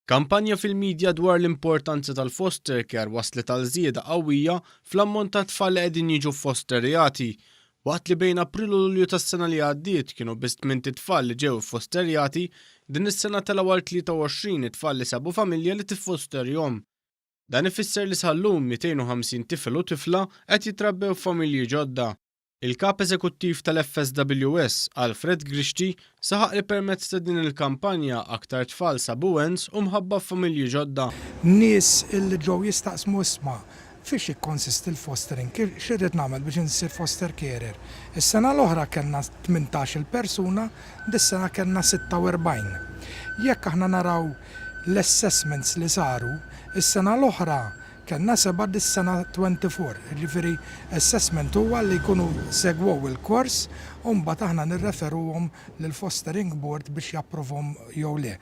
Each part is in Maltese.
Kampanja fil-midja dwar l-importanza tal-foster care wasslet għal żieda qawwija fl-ammont ta' tfal li qegħdin jiġu ffosterjati. Waqt li bejn April u Lulju tas-sena li għaddiet kienu biss tmint itfal li ġew iffosterjati, din is-sena telgħu għal 23 itfal li sabu familja li tiffosterjhom. Dan ifisser li sal-lum 250 tifel u tifla qed jitrabbew f'familji ġodda. Il-Kap Eżekuttiv tal-FSWS, Alfred Grixti, saħaq li permezz ta' din il-kampanja aktar tfal sabu wens u mħabba f'familji ġodda. Nies illi ġew jistaqsmu isma' fiex jikkonsisti l-fostering, x'irrid nagħmel biex insir foster carer. Is-sena l-oħra kellna 18-il persuna, dis-sena kellna 46. Jekk aħna naraw l-assessments li saru, is-sena l-oħra Kellna sebgħa dis-sena 24, jiġifieri assessment huwa li jkunu segwew il-kors u mbagħad aħna nirreferuhom lill-Fostering Board biex japprovhom jew le.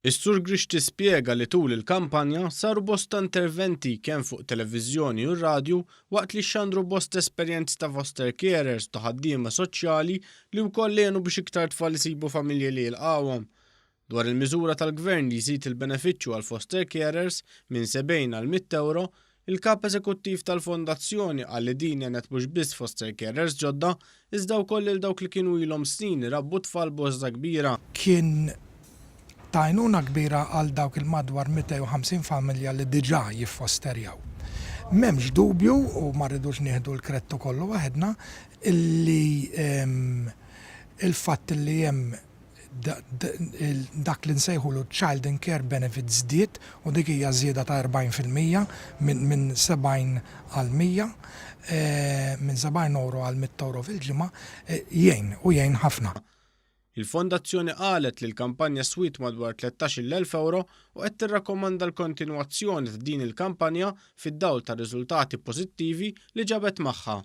Is-Sur Grixti spjega li tul il-kampanja saru bosta interventi kemm fuq televiżjoni u radju waqt li xxandru bosta esperjenzi ta' foster carers u ta' ħaddiema soċjali li wkoll għenu biex iktar tfal isibu familji li jilqgħuhom. Dwar il-miżura tal-Gvern li jżid il-benefiċċju għall-foster carers minn 70 għal 100 ewro, il-Kap Eżekuttiv tal-Fondazzjoni qal li din għenet mhux biss foster carers ġodda, iżda wkoll lil dawk li kienu ilhom snin irabbu tfal b'għożża kbira. Kien ta' għajnuna kbira għal dawk il-madwar 250 familja li diġà jiffosterjaw. M'hemmx dubju, u ma rridux nieħdu l-kredtu kollu waħedna, illi il-fatt li hemm dak li nsejħulu child in care benefit żdied u dik hija żieda ta' 40% minn 70 għal 100, minn 70 ewro għal 100 ewro fil-ġimgħa, jgħin u jgħin ħafna. Il-Fondazzjoni qalet li l-kampanja swiet madwar 13,000 ewro u qed tirrakkomanda l-kontinwazzjoni ta' din il-kampanja fid-dawl tar-riżultati pożittivi li ġabet magħha.